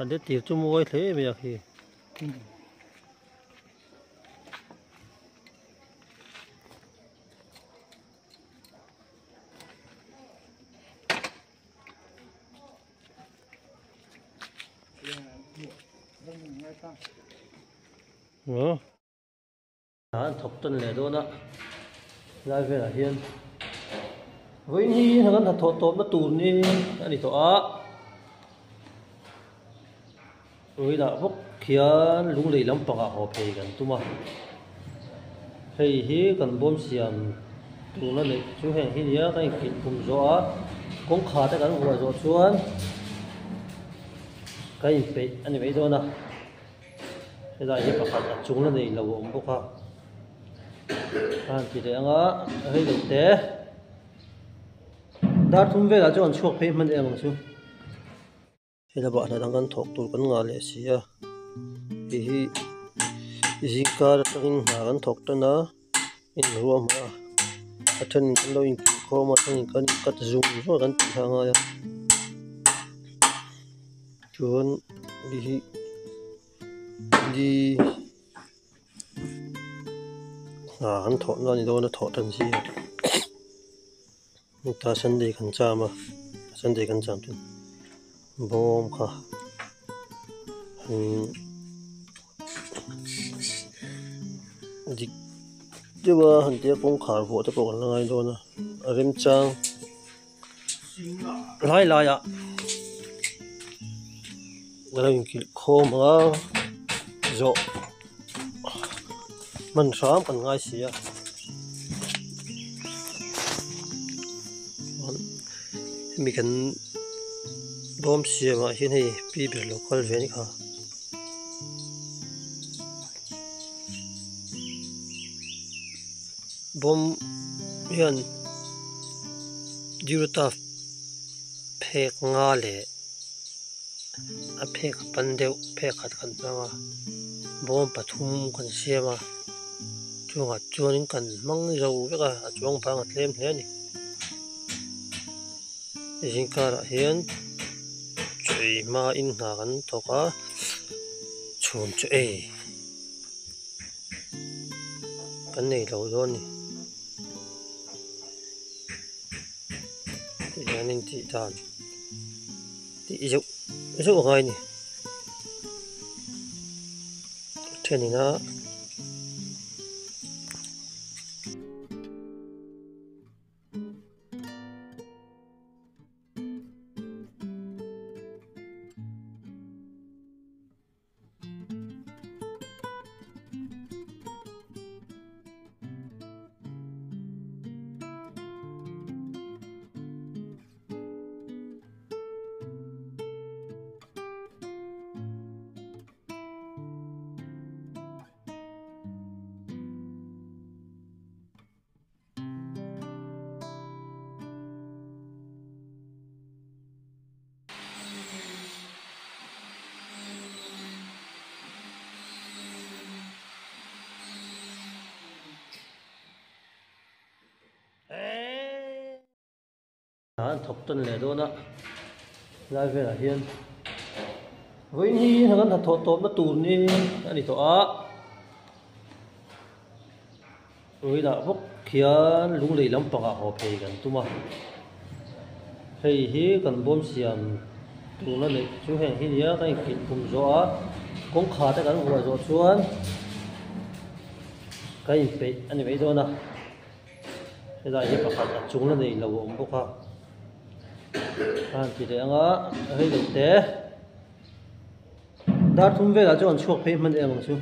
Tha det tir chu mawi hle mai a khi. An thawk tan leh dawn a lai velah hian vawiin hi kan hnathawh tawpna tur ni a ni tawh a vawiinah bawk khian lunglei lampangah haw phei kan tum a hei hi kan bawm siam tuna neih chu heng hi nia kan inkilh kum zawh a kawngkhar te kan vuah zawh chuan kan inpeih a ni mai dawn a. Helai hi pakhat a chung la nei lo a awm bawk a a han ti leh ang a rei lo te dar thum velah chuan an chhuak phei hman em ang chu hela bahlah dang kan thawk tur kan ngah leh si a hei hi zingkar atangin hna kan thawk tan a inruahmah a a thenin kan lo inkilh khawm a a thenin kan incut zung zung a kan tih kha a ngai a chuan hei hi li hna an thawh na a ni dawn a thawh tan zia heta sunday kan cham a sunday kan cham chu bawm kha dik deuh a han tia kawngkhar vuah te pawh kan la ngai dawn a a remchang lai laiah a lo inkilh khawm ang a zawh hman hram kan ngai si a hemi kan bawm siamah hian hei pi ber lo kal ve a nih kha. Bawm hian Durotaf phek nga leh a phek a pan deuh phek khat kan hmang a bawm pathum kan siam a chungah chuanin kan hmang zo vek a a chuang bang a tlem hle a ni zingkarah hian chaw ei hmain hna kan thawk a chhun chaw ei. Kan nei lo dawn ni tihianin tih dan tih zeuh zeuh a ngai a ni a thenin a. An thawk tawn leh dawn a lai velah hian vawiin hi kan hnathawh tawpna tur ni a ni tawh a. Vawiinah bawk khian lunglei lampangah haw phei kan tum a, hei hi kan bawm siam tuna neih chu heng hi nia kan inkilh kum zawh a, kawngkhar te kan vuah zawh chuan kan inpeih a ni mai dawn a, helai hi pakhat a chung la nei lo a awm bawk a, a han ti leh ang a rei lo te dar thum velah chuan an chhuak phei hman em ang chu.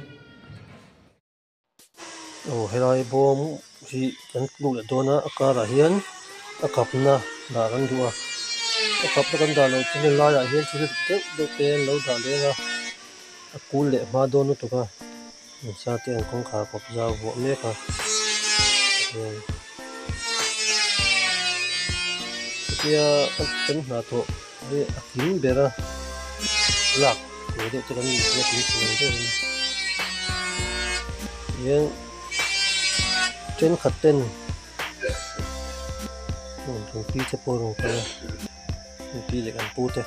Aw helai bawm hi kan tluk leh dawn a a karah hian a kapna dah kan duh a a kapna kan dah loh chuan helaiah hian thil deuh deuh te an lo dah leng a a kul leh hma dawn lutuk a nasa te an kawngkhar kawp zau vuah mek a hetia kan hnathawh hi a kim ber a lak tur deuh te kan nih hi a kim thei ang deuh a ni. Hian thenkhat ten kan pi te pawh a rawn kal a kan pi leh kan pu te.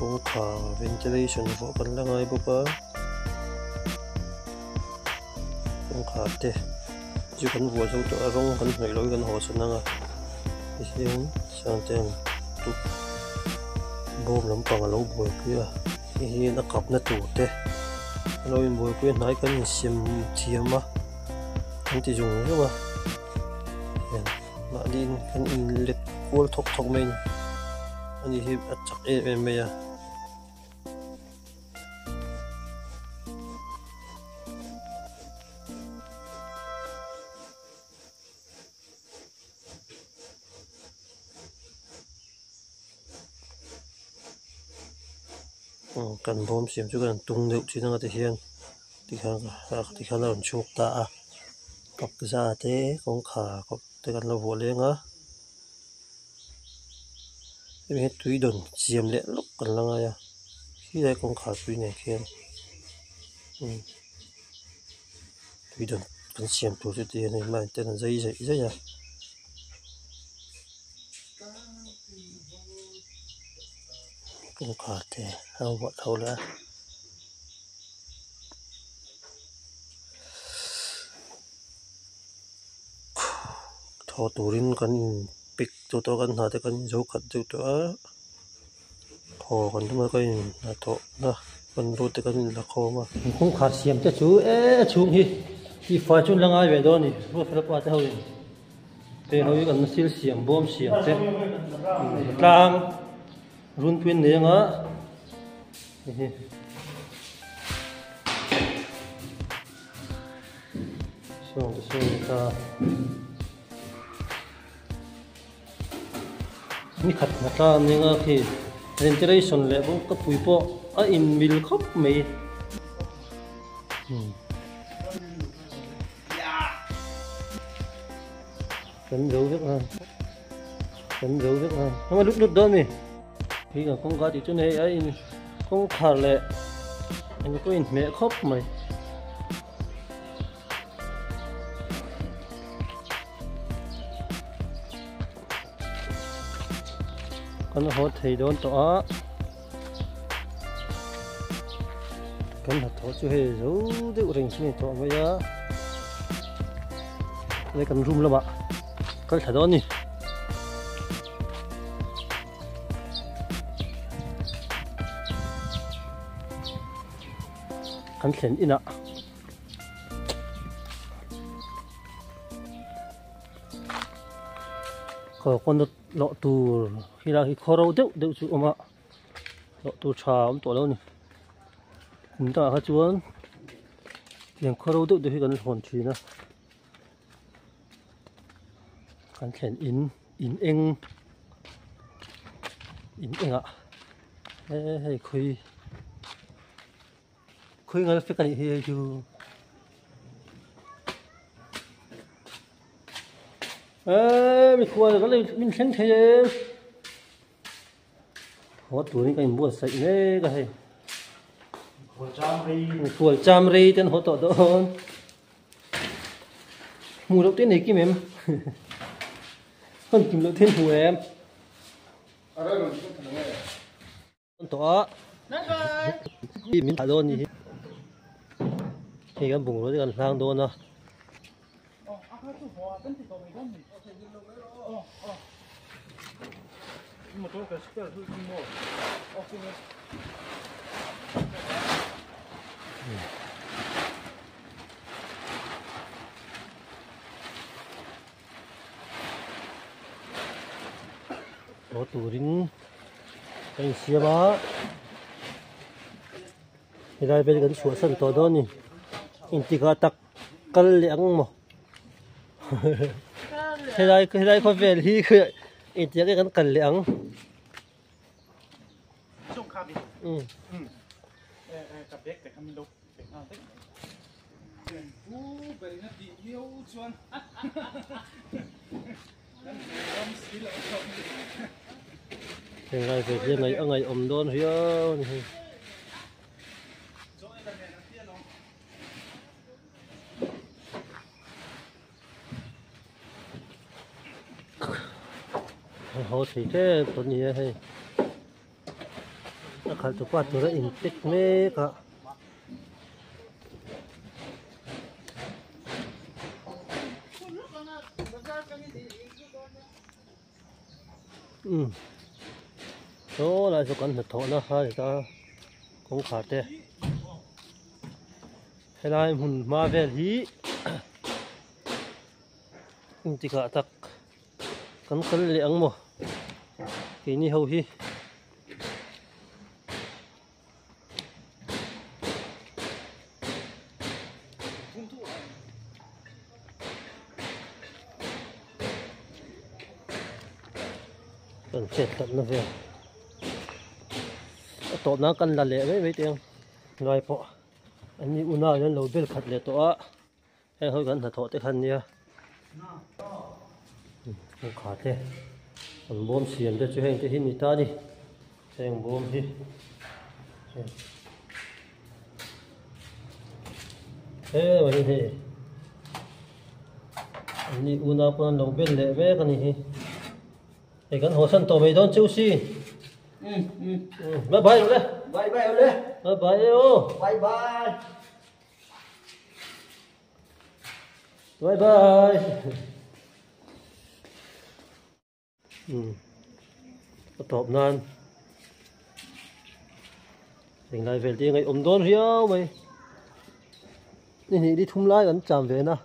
Kawngkhar ventilation vuah kan la ngai bawk a kawngkhar te chu kan vuah zo tawh a rawng kan hnawih loh hi kan haw san ang a tihian sangte tuk bawm lampang a lo buaipui a hei hian a kapna tur te a lo inbuaipui a hnai kan insem thiam a an ti zung zung a hian mahni in kan inlet kual thawk thawk mai a ni ani hi a chak em em mai a. Kan bawm siam chu kan tung deuh thin anga tihian tikhan tikhan a rawn chhuak ta a kapza te kawngkhar kawp te kan lo vuah leng a hemi hi tui dawn siam leh lawk kan la ngai a khilai kawngkhar tui nen khian tui dawn kan siam tur chu ti a ni mahni ten an zai zaih zaih a. Kawngkhar te a vuah tho leh a. Thaw turin kan in pick deuh tawh a kan hna te kan in zo khat deuh tawh a thaw kan tum a kan in hnathawh na hmanrua te kan in la khawm a. Kawngkhar siam te chu e chhung hi tihfai chu an la ngai ve dawn a ni ruatfela pa te ho in. Hei ho hi kan thil siam bawm siam te tlang runpui an nei anga hehe sawng te sawn ta ni khat hna tlang an nei anga khi ventilation leh bawk ka pui pawh a in mil khawp mai. Kan zo vek a kan zo vek a hama lut lut dawn mi hi kan kawngka tih chuan hei a in kawngkhar leh eng pawh in hmeh khawp mai kan haw thei dawn tawh a. Kan hnathawh chu hei zo deuh reng chu a ni tawh mai a hei kan room lamah kal thla dawn a ni. Kan thlen inah. Coconut lawh tur khi lai hi khaw ro deuh deuh chu a awm a lawh tur tha a awm tawh lo a ni kum dangah kha chuan tiang khaw ro deuh deuh hi kan hawn thin a kan thlen in in eng in engah he hei khawi khawi ngal fek a nih hi hei chu. Eee mikhual kan lo min thleng thei e haw turin ka inbuatsaih mek a hei mikhual cham rei te an haw tawh dawn hmuh loh te nei kim em hawn kim loh te an hmu em. Tawh a min thlah dawn a nih hi hei kan bungrua te kan hlang dawn a. Haw turin ka insiam a helai vel kan chhuahsan tawh dawn a ni engtikah tak kal leh ang maw helai helai khawvel hi engtikah nge kan kal leh ang. Heng lai ve hi a ngaihawm dawn riau a ni hei. Haw thei tep tawh a ni a hei. A khalh tupa tura in pack mek a. Umm saw lai saw kan hnathawhna kha a ni ta kawngkhar te helai hmun hma vel hi engtikah tak kan kal leh ang maw keini ho hi. Kan chet tlatna vel a tawh nan kan la leh mai mai teh ang ngai pawh an ni unau in an lo bel khat leh tawh a heng ho kan hnathawh te kha an nia kawngkhar te an bawm siam te chu heng te hi ni ta a ni heng bawm hi heng a ni hei an ni unau pawh an lo bel leh mek a ni hi hei kan haw san tawh mai dawn cheu si bye bye le bye bye le bye bye aw bye bye Bye bye. A tawp nan englai vel te ngaih awm dawn riau mai. Ni hnih ni thum lai kan cham ve na.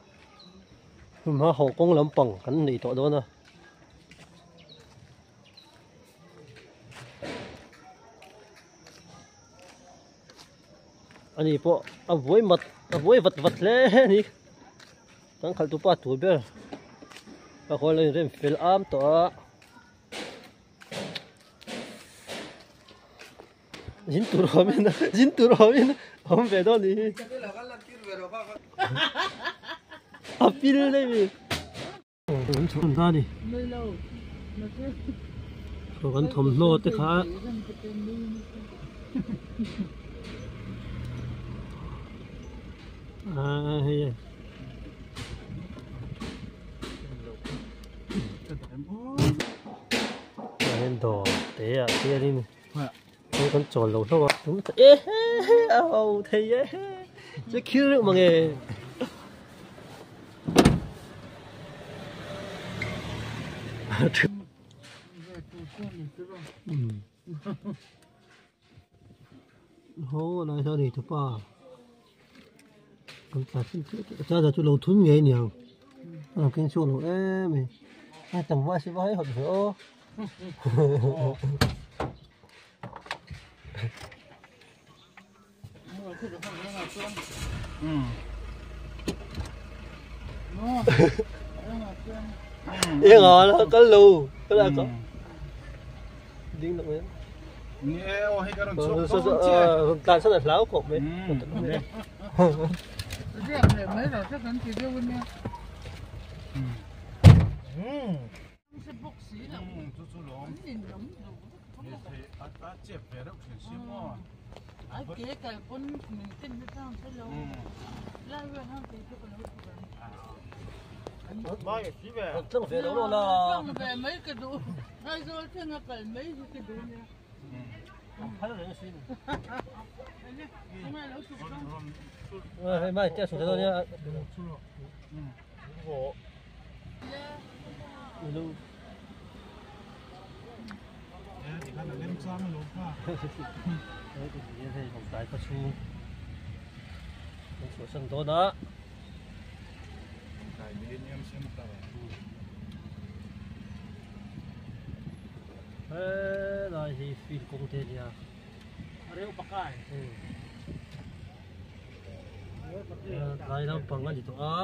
Hmun hma haw kawng lampang kan nei tawh dawn a. Ani pawh a buai mat a buai vat vat hle a ni kan khalh tu pa tur ber a khawl a inrem fel am tawh a zin tur awm in zin tur awm in awm ve dawn ni hi a pil daih mi. Kan chhun ta ni. Saw kan thawmhnaw te kha a hei a hian dawr te ah hianin hei kan chawl lo hlauh a e he he a ho thei e che khir reuh mange. Ho lai hian ei tupa kan tla chin chiah chiah charger chu lo thun ngei aniang a lo keng chhuak lo em mai hei tlangval si va hei hawt ve aw. Eng a kal lo kal a ka ding tak mai ni e o hei ka rawn chhuak dawn che rawn tlan san a hlau khawp mai riak leh mai lo te kan ti deuh ania chu chu lawm a chep ve reuh thin si maw ai ke kal pawn min ken na chang hre lo lai vel hang te chu ka lo chhuk ang tlang ve lo lo la tlang ve mai ka duh Aizawl thleng a kal mai hi ka duh nia phal reng sin hei mai te a chhuk dawn nia Helai hi field kawng te a nia. Tlai lampang a ni tawh a.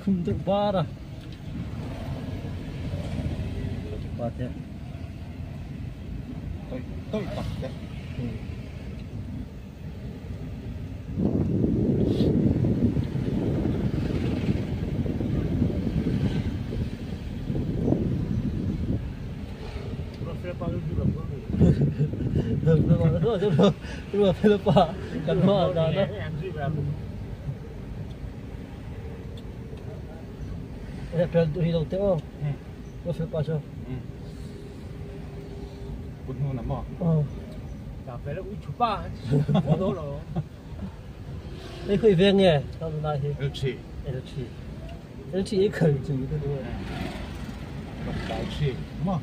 Khum deuh bar a. Pa te. Tawih tawih tak te. Pel duh hi lo teh aw. Ka fel pa chu. Kut hnu na maw? Ta fel ui chu pa. Lo lo. Ei khui veng nge ka lai hi. LT. LT. LT ei khal chu ka du. Dai chi ma.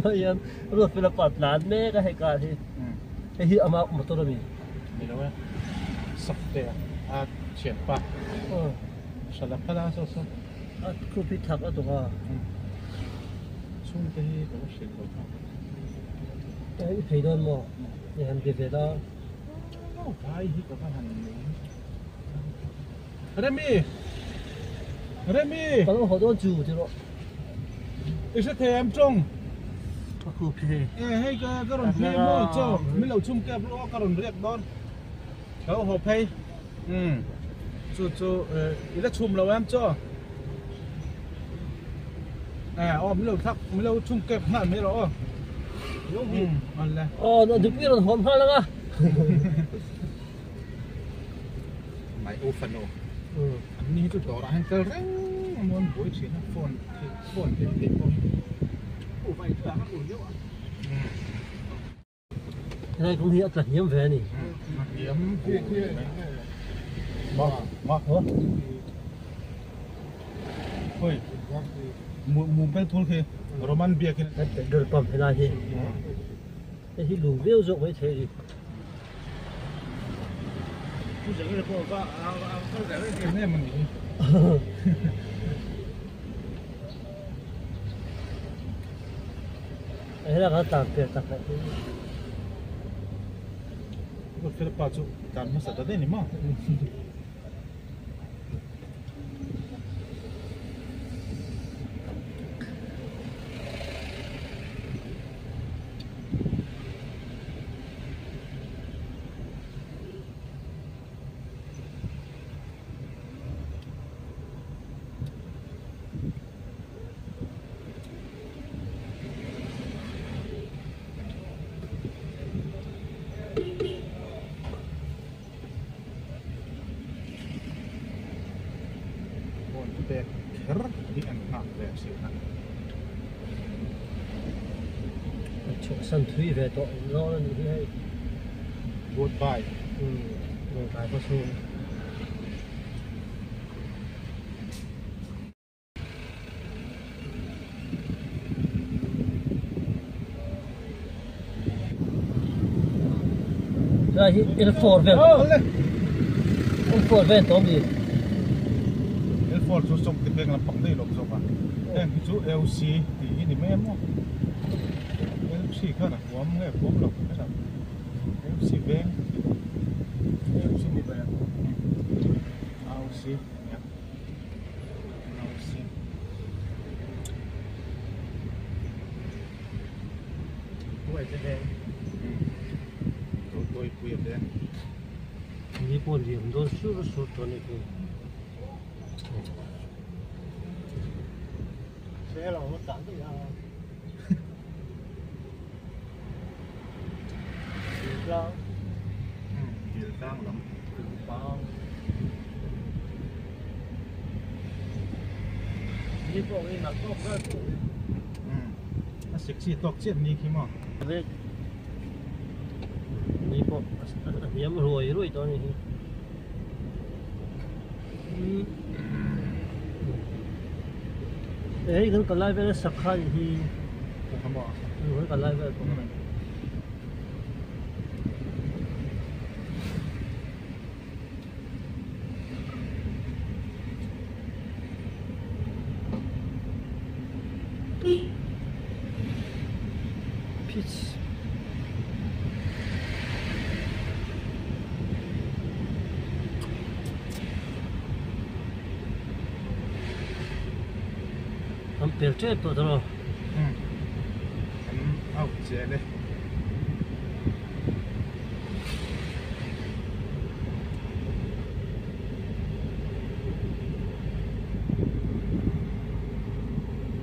Ma yan ruat pila pat lan me ka he ka hi. Hei hi ama motor ami. Ni lo e. Sak te a thian pa. Sala phala so so. A khu phi thak a tuk a. Chung te hi ka va hrilh lo kha. I phei dawn maw? I han be ve la. Vai hi ka va han nei. Remi! Remi! Ka lo haw dawn chu ti rawh. I hre thei em tawng? Ka khu phi hei. E hei ka ka rawn phei maw chaw min lo chhum kep rawh ka rawn riak dawn. Ka lo haw phei. Umm chu chu i la chhum lo em chaw? E aw min lo thlak min lo chhum kep nghal mai rawh aw. Umm awle. Aw nupui rawn hawn nghal ang a. Mai u fanu an ni hi chu dawrah hian kal reng a mawn buai thin a phone khi phone leh theih pawh hi u vai chu a kan ur deuh a. Helai kawng hi a tla hniam ve a ni. Tla hniam ve mai. Ma ma hoi mu bel phul khi Roman biakin petrol pump helai hi hei hi lung viau zawk mai thei a ni. Helai kan tlan pian tak leh hi. Philpa chu tlan hmasa ta daih ni maw? Phone pek kher hi an nghak ve thin a. Chhuahsan thui ve tawh dawn a nih hi hei. Goodbye. Umm lawngtlai khaw chhung. Helai hi L4 vel L4 vel tawh ami? L4 chu sawm te peng lampang daih lawm zawk a. Heng hi chu LC tih hi ni mai a maw? LC khan a huam nge huam lo ka hre lo. LC veng LC ni ve LC nia. Ni pawh liam dawn sur sur tawh a ni khi. A sexy tawk chiah ni khi maw? Ni pawh a hniam ruai ruai tawh a ni hi. Hei kan kal lai vel a sakha ni hi. Kan kal lai vel pawh. Pitch. An pel tep tawh tawh Umm an out zel e.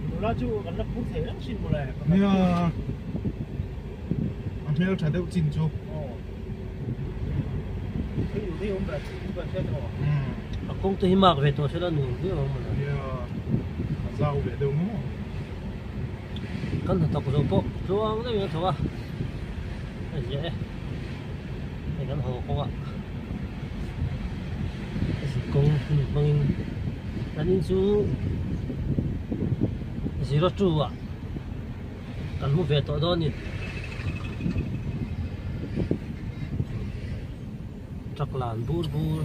Nula chu kan la phur thei reng sin mawle. Nia a hmeltha deuh chin chu. Aw. A kawng te hi mak ve tawh sela nuam viau ang mawle. Nia, a zau ve deuh maw? Kan hnathawk zo pawh tluang deuhin a thawk a, a ziah e. Hei kan haw kawngah zikawng hun hmangin kan in chu 02 ah kan hmu ve tawh dawn a ni. Truck lan bur bur.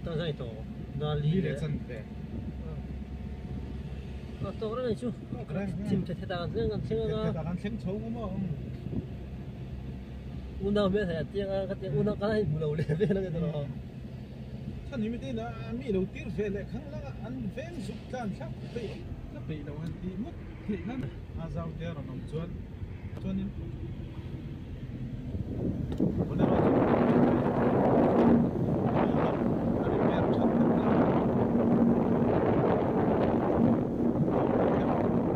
Ta zai to dali le chan ve. A to reng chu. Chim the the ta kan thleng kan thleng anga. Ta kan thleng chho mo. Unau me thai tiang a ka tiang unau kan hin lo le ve na ke to. Chan ni mi te na mi lo tir ve le khang la an veng zuk tlan thlak pe ka pe lo han ti mut thei nan a zau te ron om chuan chuanin bolero chu a repair that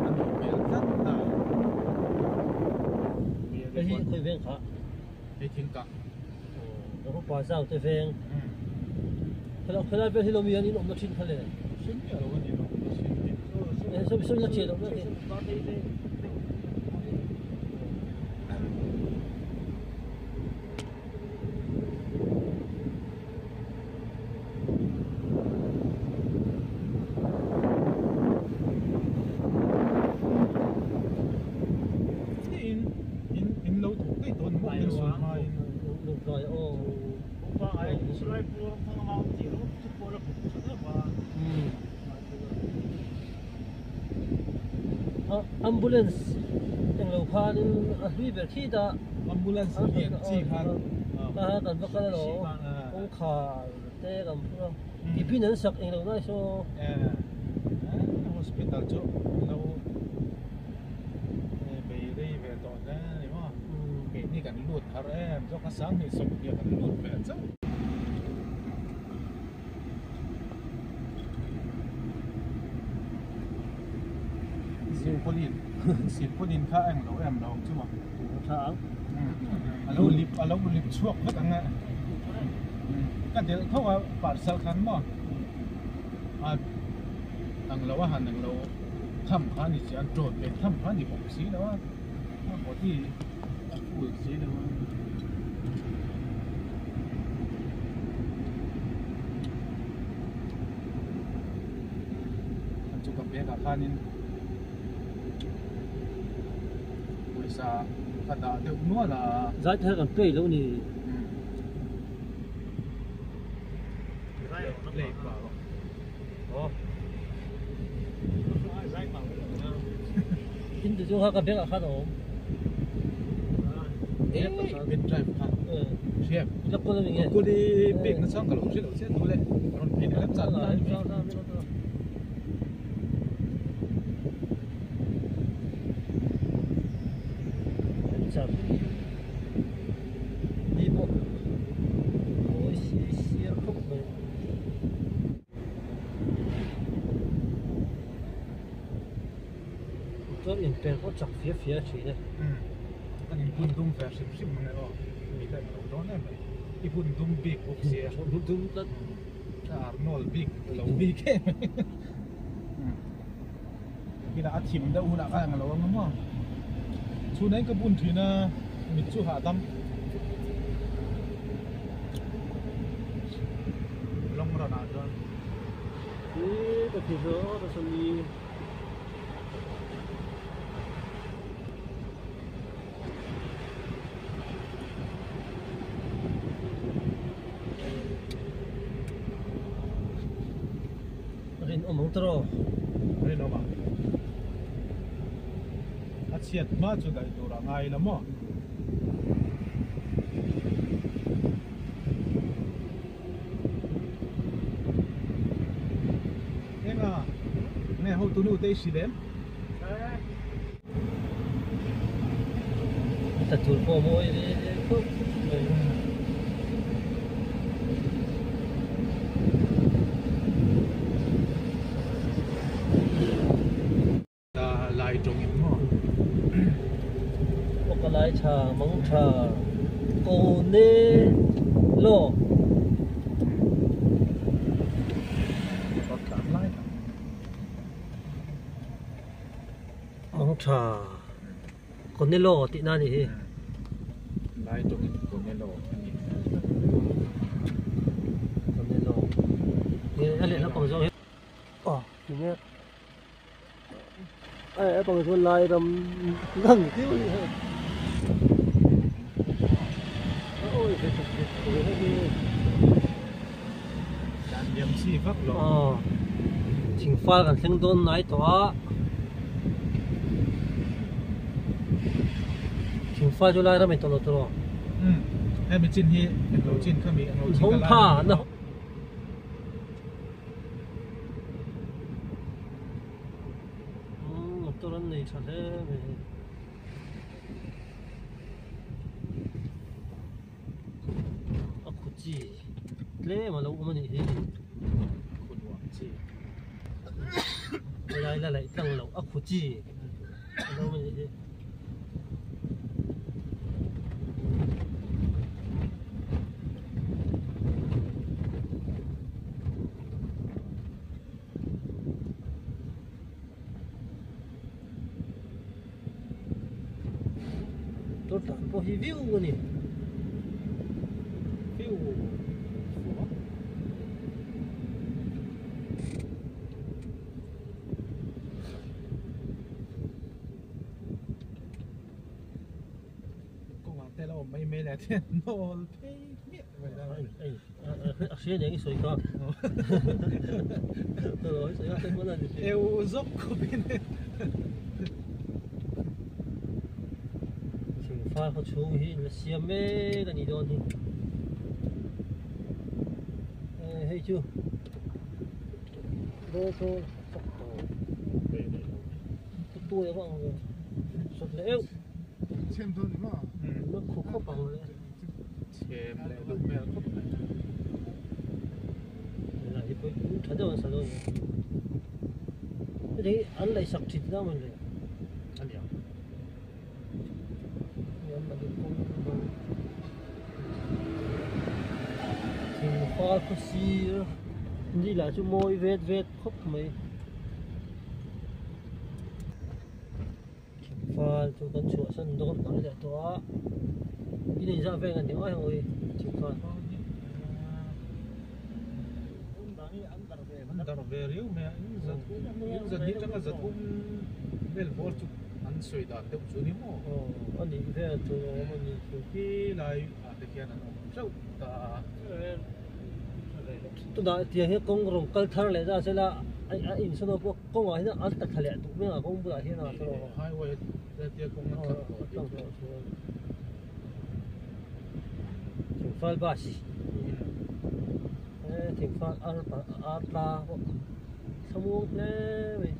a nih hmel tlat ta. Hei hi khawi veng kha? Hei thing kah. Aw pa zau te veng. Khelai vel hi lo mi an in awmna thin kha le. Hrim miah lo a ni lo awmna thin hi. Sawi sawi la chiah loh na te. In in in lo thawk daih tawh a ni maw pencil hmain. Lungtlai aw. Ambulance englo khanin a hlui ber khi ta. Ambulance lian chi khan. Kha kan va kal alawm kawngkhar te kan phur a cabin an sak englo nai saw. Hospital chu lo bei rei ve tawh hle a ni maw. Keini kan lut har em zawk a sang hnih sawmhnih kan lut ve chauh. Silpauline silpauline kha a englo em lo ang chu maw. Tha ang. A lo lip a lo lip chhuak vek ang e. Ka delh tho a parcel khan maw a englo a han englo tham kha a ni si a an tawt ve tham kha a ni bawk si lo a a body a full si lo a. An chu ka bag ah khanin pawisa ka dah deuh nual a. Zai thar kan play lo ni. Play pah rawh. Aw. In tu chu kha ka bag ah khan a awm. Pen drive kha. Hriat. La kawl a ni nge. Kawl i pek na chang ka lo hre lo che tu le. Rawn phei leh lem chan na ni. Cham. Ni pawh. Mawi si siar khawp mai. Chuan inpen pawh chak fia fia thin e. Kan inbun dum ve hrim hrim ang e aw. Mi ka englo dawn em mai. I bun dum bik bawk sia. Bun dum tlat. Ka Arnold bik lo bik em mai. Kina a thim deuh hunah khan englo ang maw. Chhunah in ka bun thin a mit chu hahdam. Long run ah chuan. Hi ka thi zawk a sawmi. Rinawm ang tawh. Rinawm ang. A chhiat hma chu daih tur a ngai la maw? Enga nge hotu nu te i hrilh em? Ta tur pawh mawi ve khawp mai. Lai tawng in maw? tha mang tha ko ne lo mang tha Conello tih na ni hi. Lai tawngin Conello a ni. Conello. Nge a lehlam pang zawng hi. Aw tinge a lehlam pang chuan lai ram ngang tiu a ni hei. Awi ve tak ve ve hei hi. Dan liam chi vak lo. Aw thingfal kan thleng dawn nai tawh a. Thingfal chu lai ram in tawh lo tawh. Um hemi chin hi englo chin khami englo chin ka lai ram. Um motor an nei tha hle mai hei. A khu chi tlem a lo awm a nih hi. Khu nuam chi. Helai la laih tlang loh a khu chi a lo awm a nih hi. Motor tlan pawh hi viu a ni viu fua kawngah te la awm mai mai leh te nawl phei hmiah mai la a hria nen i sawi kha eu zawk khawp in thingfal khaw chhung hi la siam mek a nih dawn hi hei chu dawl saw chak tawh tuai vang ve sawt leh euh chhem dawn ni maw la khu khawp ang le chhem leh duh hmel khawp mai la hi pawh tha deuh an sa dawn ni heti an laih sak thin na mawn le a ni ang an mahni kawng bo thing fal khaw sir ni lah chu mawi vet vet khawp mai Thingfal chu kan chhuahsan dawn hnai leh tawh a, in inzah vel a ni mai ang ui thingfal. An dar ve riau mai a, in za in za hnih atanga za thum vel bawr chu an sawi dan deuh chu ni maw? Aw a nih vel chu a awm a ni chu. Khi lai ah te khian an awm teuh ta a. Tunah tiang hi kawng rawn kal thar leh ta sela a insawn ho pawh kawngah hian an tla thla leh duh mai ang a kawng bulah hian a tawh Highway tia kawng a tlang tawh tih chu. Thingfal bus thingfal ar ar tla pawh thlamuang hle mai.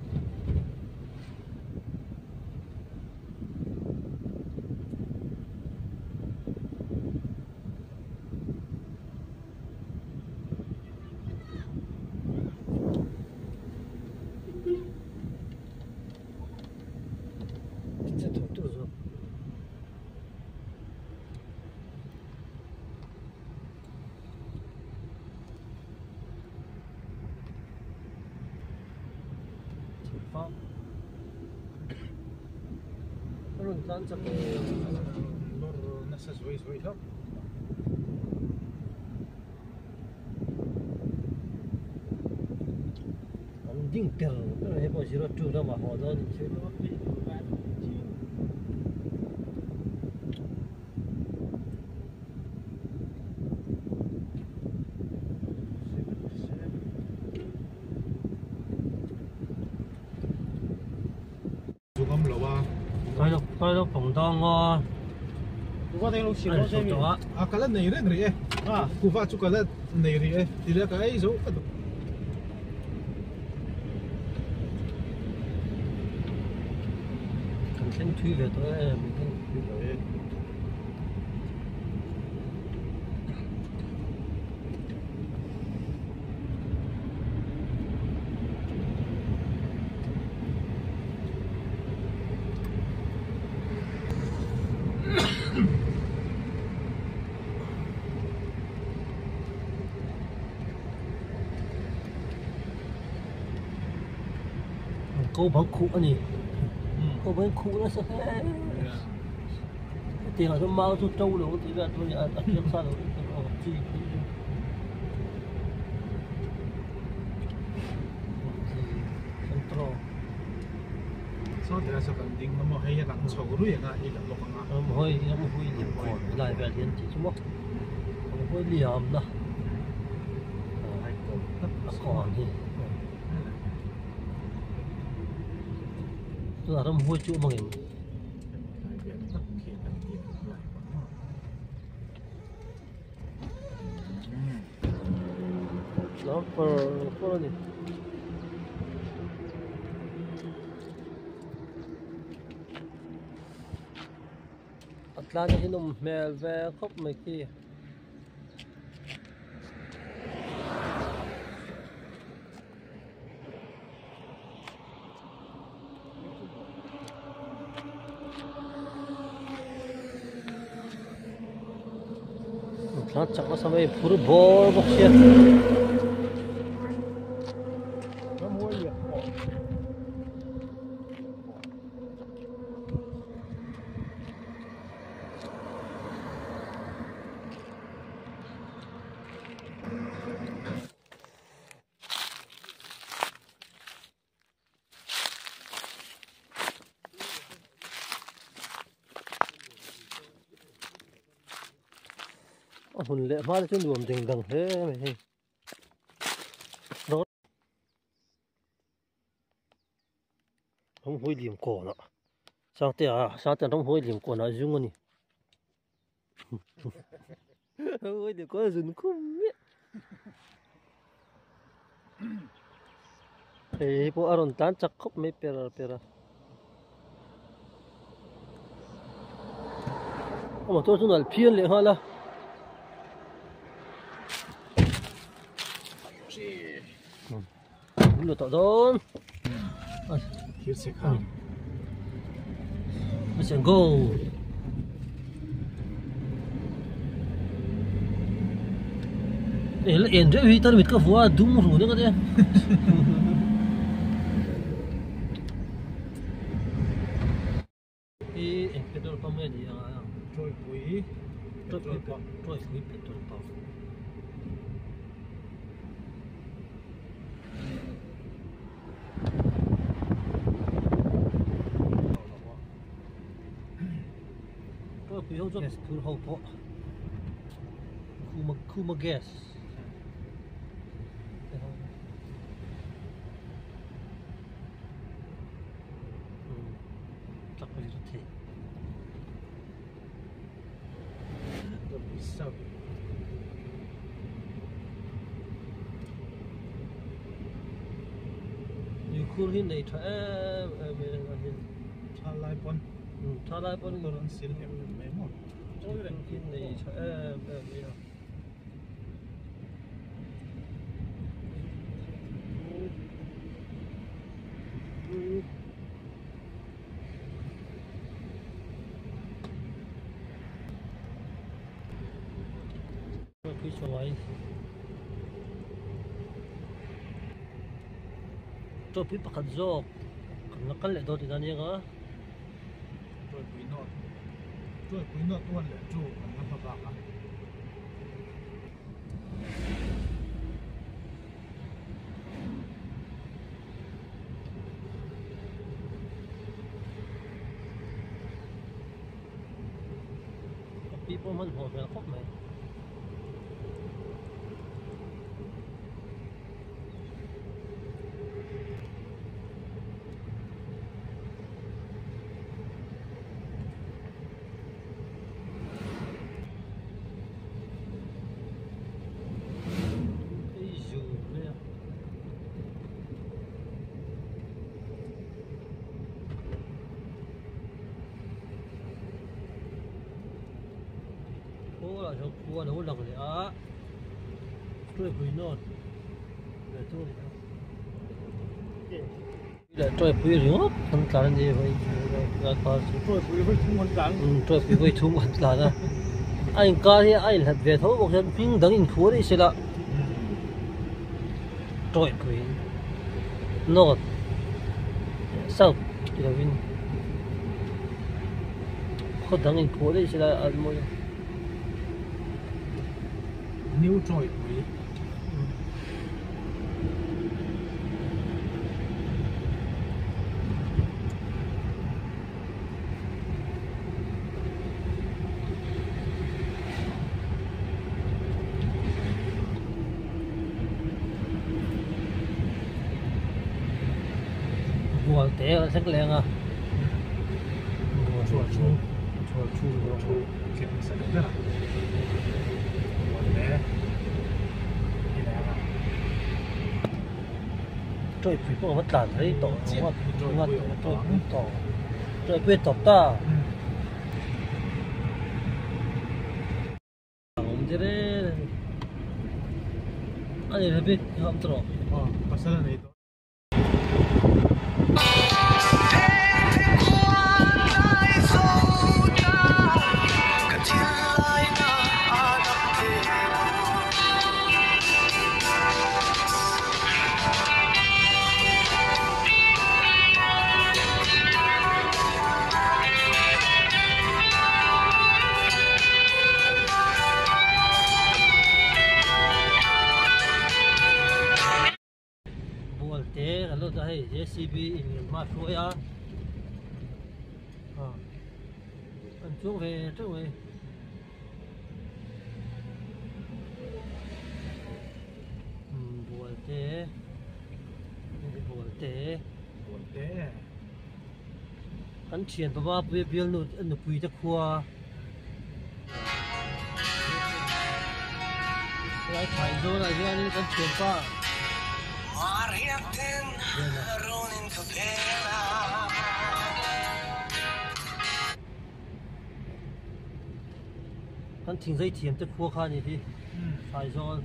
Rawn tlan chak e. Lawr nasa zuai zuai hlauh. An ding per per hei pawh 02 lamah haw dawn in chu. Kai lo pawng dawng aw. A ka la nei reng rih e. Kuva chu ka la nei rih e. Ti leh ka ei zo ka duh. Kan thleng thui ve tawh em. Ko bang khuh a ni. Ko bang khuh nasa hle. Hetiang ah chuan mau chu to lo tih vel chu a ni a, a thiam sa lo chi phei chu. Santro. Saw tilai saw kan ding a maw hei hian ang chho rui anga i la bawk ang a. Ramhuai ramhuai liam kawn helai vel hian tih chu maw ramhuai liam na a kawn hi tunah ramhuai chu a awm angem. Lam far far a ni. A tlan hi nawm hmel ve khawp mai khi. Tlan chak nasa mai phur bawr bawk sia. A hun leh hma te chu nuam ding dang hle mai hei. Ramhuai liam kawn ah Sangtea Sangtea ramhuai liam kawn ah zung a ni. Ramhuai liam kawn a zun khum miah. Hei hi pawh a rawn tlan chak khawp mai per per a. A motor chu nalh phian leh nghal a. Lu tawh dawn. Thil chhe kha. Let's go. Eh, la en reuh hi tan mit ka vua dum ru nek a te. Hi eng petrol pump nge ni ang a? Tawipui petrol pump. Tawipui petrol pump. Tawipui ho chuan gas phur ho pawh khuma khuma gas. Chak pawh hi thei. Tuikhur hi nei tha em em mai a hian. Tha lai pawn. Tha lai pawn an sil em em mai maw. Tuikhur hi nei tha em em mai a. Tawpui pakhat zawk kan la kal leh dawn tihna ania nga. Tawipui nawt Tawipui nawt uan leh chu kan la hma bak a. Pi pawh hmanhmawh hmel khawp mai. Kawlah hian khua a lo lang leh a Tawipui nawt ve chu a ni a leh Tawipui ringawt an tlan a ni Tawipui vawi thum an tlan Tawipui vawi thum an tlan a a inkar hi a inhlat ve tho bawk hian hming dang inphuar rih se la Tawipui nawt. South ti lovin khaw dang in pawh daih sela a mawi ang. New Troy pui. Bual te a thleng leng a. Bual chu bual chu bual chu thleng hmasa deuh ber a. Bual te i leng a. Tawipui pawh a va tlan rei tawh lo a, tawipui tawh tawipui a tawp ta. Awm te reng reng a ni Rabbit i awm tawh rawh. Aw pasal a nei tawh. Bual te kan lut a hei JCB in hma hruai a an chuang ve teuh mai. Bual te bual te bual te kan thian pa Mapuia bialnu nupui te khua helai thlai zawnah hianin kan thianpa Kan thingzai thiam te khua kha a ni hi Saizawl.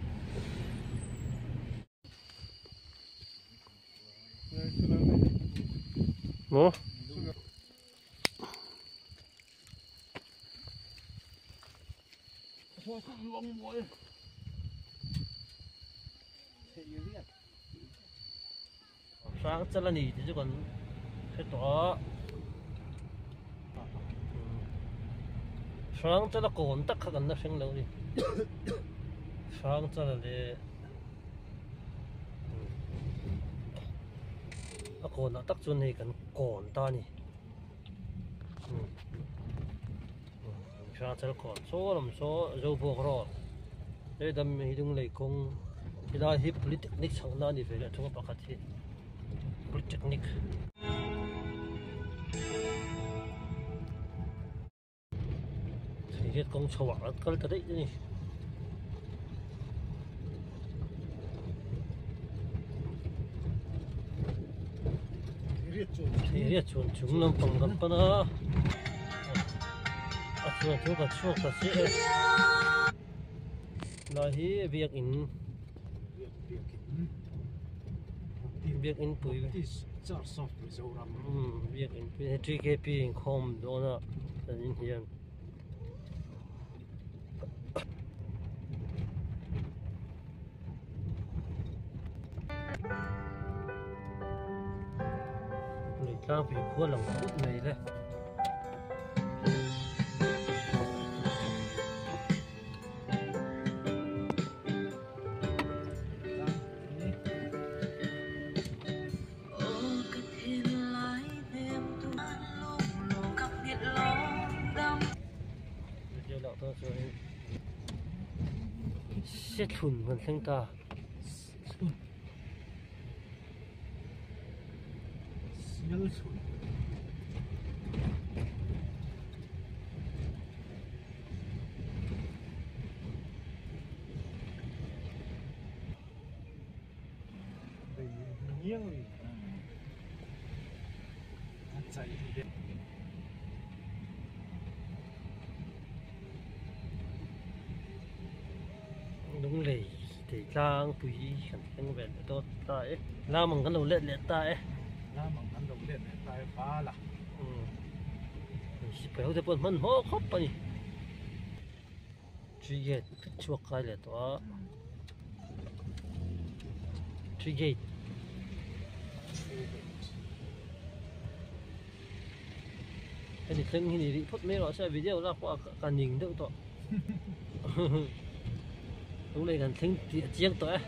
Maw? Hrang chal a ni tih chu kan hre tawh a hrang chala kawn tak kha kan la hreng lo a ni hrang chala leh a kawnah tak chuan hei kan kawn ta a ni hrang chal kawn saw lam saw Zobawk road he dam hi Lunglei kawng helai hi polytechnic chhohna a ni ve leh thung a pakhat hi polytechnic. Theihiat kawng chho ah an kal ta daih a ni. Theihiat chuan chung lampang kan pan a, a chuan chu kan chhuak ta chiah e. Lai hi biakin biakin pui biakin pui TKP inkhawm dawn a an in hian. Lei tlangpui khua lang phut mai le. Sethlun kan thleng ta. Lunglei tei tlangpui kan thleng ve leh dawn ta e. Lamang kan lo let leh ta e. Lamang kan lo let leh ta e vala. Sipai ho te pawh an hmanhmawh khawp a ni. Tree gate chhuak kai leh tawh a tree gate. Heti thleng hi ni rih phawt mai rawh se video lak pawh ka ning deuh tawh. Lunglei kan thleng tih a chiang tawh e.